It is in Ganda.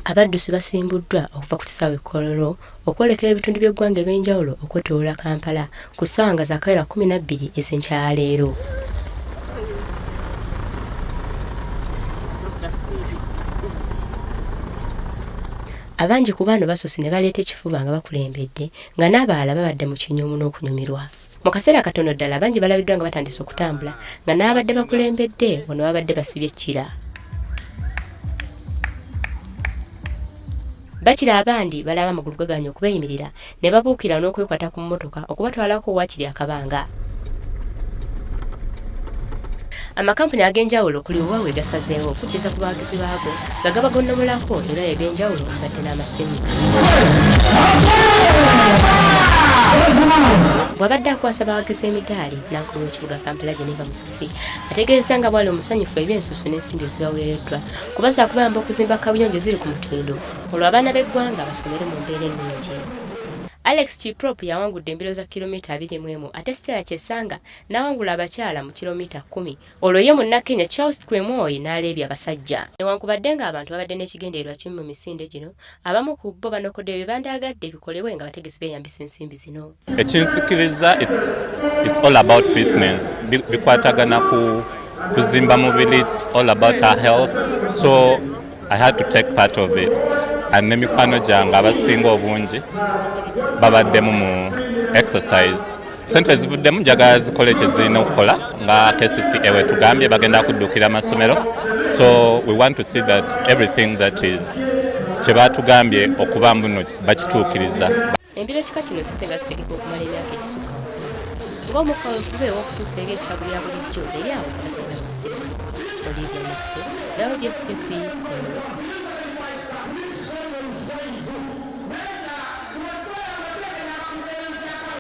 Abaddusi basimbuddwa okuva ku kisaawe e Kololo okwolekera ebitundu by'eggwanga eby'enjawulo okwetooloola Kampala ku ssaawa nga zaakawera 12 ez'enkya ya leero. Abangi ku bano basoose ne baleeta ekifuba nga bakulembedde nga n'abalala babadde mu kinyumu n'okunyumirwa. Mu kaseera katono ddala bangi balabiddwa nga batandise okutambula nga n'abadde bakulembedde wano babadde basibye ekkira. Bakira abandi balaba amagulu gagaanye okubeeyimirira ne babuukira n'okwekwata ku mmotoka okubatwalako waakiri akabanga. Amakampuni ag'enjawulo okuli Huawei gasazeewo okuddiza ku bawagizi baago nga gabagonnomolako era ebyenjawulo omubadde n'amasimu. Bw'abadde akwasa abawagizi emidaali, nankulu w'ekibuga Kampala Geneva Musisi ategeezezza nga bw'ali omusanyufu eby'ensusu n'ensimbi ezibaweereddwa kuba zaakubayamba okuzimba kabuyonjo eziri ku mutindo olwo abaana b'eggwanga basomere mu mbeera ennungi. Alex Kiprop yawangudde embiro za kilomita 21 ate Stella Kyesanga n'awangula abakyala mu kilomita 10 olwo ye Munnakenya Charles Kwemoi n'aleebya abasajja. Newankubadde ng'abantu babadde n'ekigendererwa kimu mu misinde gino, abamu ku bo banokoddeyo bye bandyagadde bikolebwe ng'abategesi beeyambisa ensimbi zino. Ekinsikiriza it's all about fitness, bikwatagana ku kuzimba mubiri, it's all about our health, so I had to take part of it and ne mikwano gyange abasinga obungi babaddemu mu exercise. Sente ezivuddemu njagala zikole kye zirina okukola nga KCCA wetugambye bagenda kuddukira amasomero, so we want to see that everything that is kye batugambye okuba mbuno bakituukiriza. Embiro kika kino zizze nga zitegeka okumala emyaka egisukka mu 7 ng'omukka wefube ow'okutuusa ebyetaago bya bulijjo eri abo abatalina mwasirizi. Olivia Nakate, LBS TV, Kololo.